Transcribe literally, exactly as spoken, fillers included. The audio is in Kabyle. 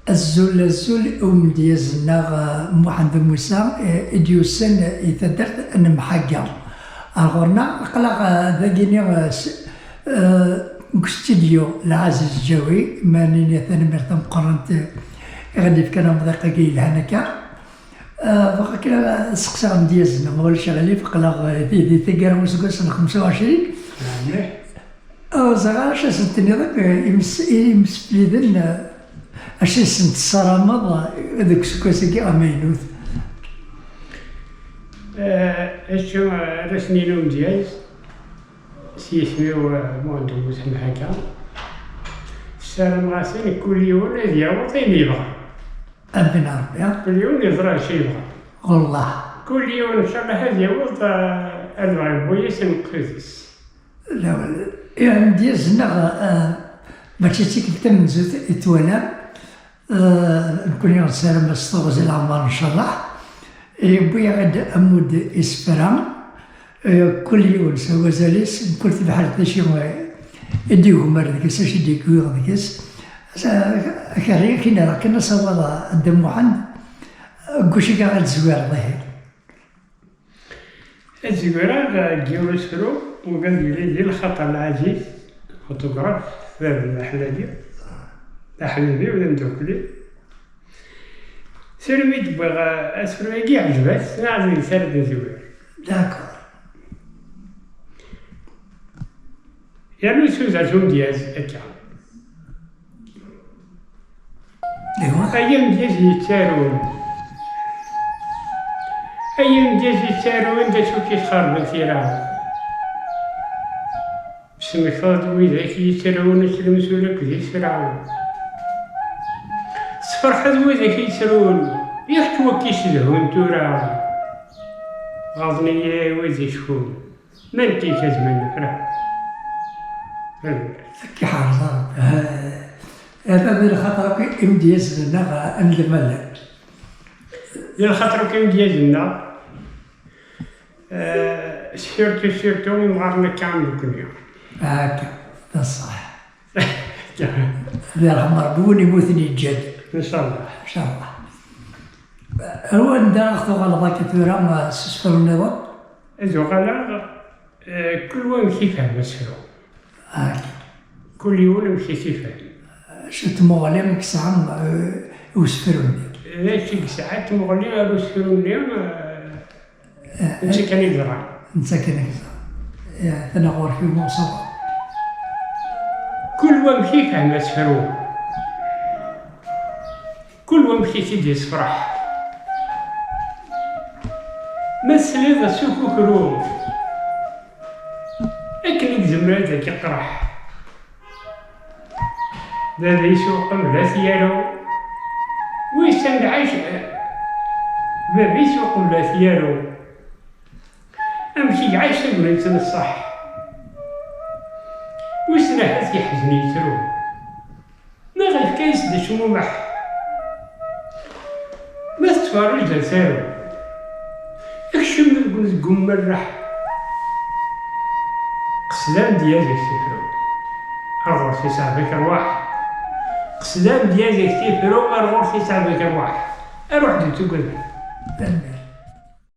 Azul, azul i umedyaz-nneɣ, eh, Muḥend Musa, eh, i d-yusan i taddart n Mḥagga. Ar ɣur-neɣ, aql-aɣ, eh, dagini, eh, s-, eh, deg ustidyu Lɛaziz Ǧawi, ma nini tanemmirt tameqqrant, eh, i ɣ-d-yefkan amḍiq-agi yelhan akka. Eh, bɣiɣ kan ad seqsiɣ amedyaz-nneɣ, ma ulac aɣilif, aql-aɣ, eh, di, di taggara n useggas n xemsa u ɛecrin. Mliḥ. Ur ẓriɣ ara acu ad sen-tiniḍ akk, eh, imes-, imsefliden, eh, acu i sen-tessarameḍ, eh, deg useggas-agi amaynut? Eh, acu ara s-nini umedyaz, s yisem-iw, eh, Muḥend Musa Mḥagga, ssarameɣ-asen kul yiwen ad yaweḍ ayen yebɣa. Amin a Rebbi. Kul yiwen yeẓra acu yebɣa. Wellah. Kul yiwen, ncallah, ad yaweḍ, eh, ad yewwi-yas ameqsud-is. La, la, amedyaz-nneɣ, eh, mačči d tikkelt tamenzut i t-twalam. Eh, nekkni nessaram-as teɣzi n leɛmer, ncallah. Yewwi-aɣ-d ammud isefra. Eh, kul yiwen s wazal-is, mkul tibḥirt d acu, eh, i d-igumar deg-s, acu i d-igwiɣ deg-s. Akerri akin ara kan asawaḍ a Dda Muḥend, deg wacu i ara d-tezwireḍ ihi? Ad zwireɣ, eh, deg yiwen usefru, ugad yili di lxaṭer lɛaziz, autographe, bab n Aḥlabi, d aḥbibi-w, d ameddakel-iw. Sirmi d-wwiɣ, eh, asefru-agi, yeɛjeb-as, neɣ d netta ara d-nezwir. D'accord. Yernu s udersu n umedyaz akka. Aywa. Ay amedyaz yettarun. Ay amedyaz yettarun, d acu k-isxerben tira? Tesmektaḍ-d widak yettarun s lemsul akked isra. Tessefreḥeḍ widak yettrun, yak wakk i s-zhun tura. Ɣaḍen-iyi wid icfun. Ma nekk-ik a zman nefra. Ad k-iḥrez Rebbi. Ha, hada di lxaṭer akk imedyazen-nneɣ n lmal. Di lxaṭer akk imedyazen-nneɣ, eh, surtout, surtout imɣaren akka am nekkni. Akka, d ṣṣeḥ. Ad yerḥem Rebbi win imuten yeǧǧa-d. Ncallah. Ncallah. Ar wanda ara ɣ-tuɣaleḍ akka tura, s usefru nniḍen? Ad uɣaleɣ, eh, kul wa amek ifhem asefru. Akka. Kul yiwen amek i t-ifhem. Acu n tmuɣli i yesɛa, eh, usefru-nni? D acu i yesɛa tmuɣli ar usefru-nni, eh, eh, netta kan i yeẓran. Netta kan i yeẓran. Eh, atan ɣur-k yiwen usawaḍ. Kul wa amek ifhem asefru. Kul wamek i t-id-yessefreḥ. Ma tesliḍ s ukukru, akken i yezmer ad ak-iqerreḥ. Baba-is uqbel ad t-yaru, wissen d ɛac-, baba-is uqbel ad t-yaru. Amek i iɛac tagnit n ṣṣeḥ? Wissen ahat yeḥzen yettru. Maɣef kan s-d acmumeḥ? Ma tettferriǧ ad taru, akcem deg, deg umerreḥ. Qsed amedyaz ak tifru, ar ɣur-s iseɛbek rrwaḥ. Qsed amedyaz ak tifru, ar ɣur-s iseɛbek rrwaḥ. Aruḥ d tugad. Tanemmirt.